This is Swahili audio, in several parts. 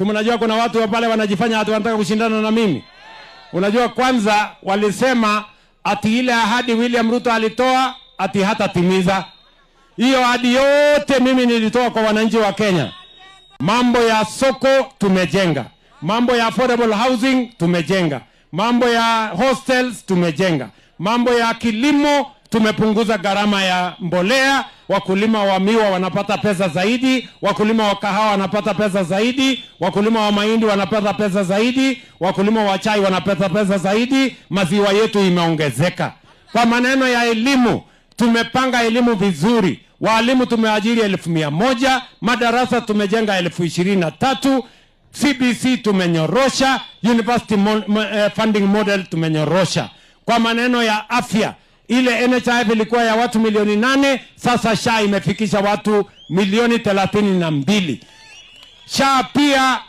Si mnajua kuna watu wa pale wanajifanya ati wanataka kushindana na mimi. Unajua, kwanza walisema ati ile ahadi William Ruto alitoa ati hatatimiza. Hiyo ahadi yote mimi nilitoa kwa wananchi wa Kenya. Mambo ya soko tumejenga, mambo ya affordable housing tumejenga, mambo ya hostels tumejenga, mambo ya kilimo tumepunguza gharama ya mbolea, wakulima wa miwa wanapata pesa zaidi, wakulima wa kahawa wanapata pesa zaidi, wakulima wa mahindi wanapata pesa zaidi, wakulima wa chai wanapata pesa zaidi, maziwa yetu imeongezeka. Kwa maneno ya elimu tumepanga elimu vizuri, walimu tumeajiri 100,000, madarasa tumejenga 23,000, CBC tumenyorosha, university funding model tumenyorosha. Kwa maneno ya afya, ile NHIF ilikuwa ya watu milioni 8, sasa SHA imefikisha watu milioni 32. SHA pia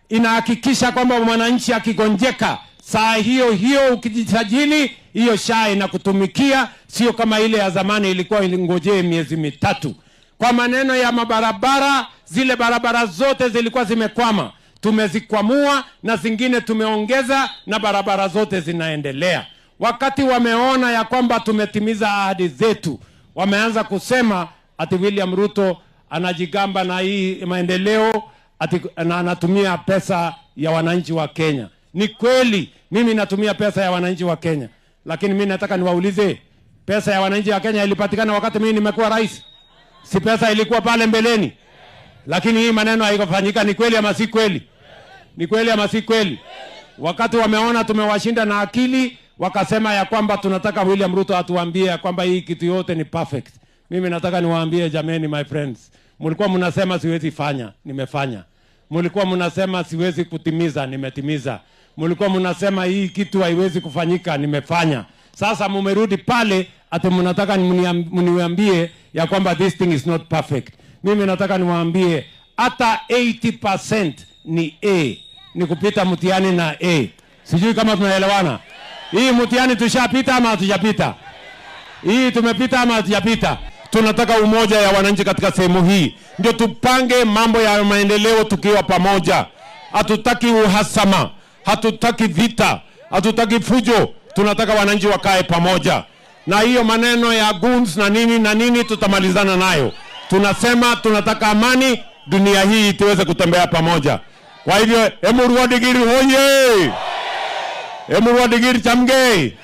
inahakikisha kwamba mwananchi akigonjeka saa hiyo hiyo ukijisajili, hiyo SHA inakutumikia, sio kama ile ya zamani ilikuwa ingojee miezi 3. Kwa maneno ya mabarabara, zile barabara zote zilikuwa zimekwama, tumezikwamua na zingine tumeongeza, na barabara zote zinaendelea. Wakati wameona ya kwamba tumetimiza ahadi zetu, wameanza kusema ati William Ruto anajigamba na hii maendeleo ati, na anatumia pesa ya wananchi wa Kenya. Ni kweli mimi natumia pesa ya wananchi wa Kenya, lakini mimi nataka niwaulize, pesa ya wananchi wa Kenya ilipatikana wakati mimi nimekuwa rais? Si pesa ilikuwa pale mbeleni? Lakini hii maneno haikufanyika. Ni kweli ama si kweli? Ni kweli ama si kweli? Wakati wameona tumewashinda na akili, wakasema ya kwamba tunataka William Ruto atuambie ya kwamba hii kitu yote ni perfect. Mimi nataka niwaambie jameni, my friends, mlikuwa mnasema siwezi fanya, nimefanya. Mlikuwa mnasema siwezi kutimiza, nimetimiza. Mlikuwa mnasema hii kitu haiwezi kufanyika, nimefanya. Sasa mumerudi pale ati mnataka mniambie ya kwamba this thing is not perfect. Mimi nataka niwaambie hata 80% ni A, ni kupita mtihani na A. Sijui kama tunaelewana. Hii mtihani tushapita ama hatujapita? Hii tumepita ama hatujapita? Tunataka umoja ya wananchi katika sehemu hii, ndio tupange mambo ya maendeleo tukiwa pamoja. Hatutaki uhasama, hatutaki vita, hatutaki fujo. Tunataka wananchi wakae pamoja, na hiyo maneno ya goons na nini na nini tutamalizana nayo. Tunasema tunataka amani, dunia hii tuweze kutembea pamoja. Kwa hivyo, Emurua Dikirr hoye! Emurua Dikirr chamgei!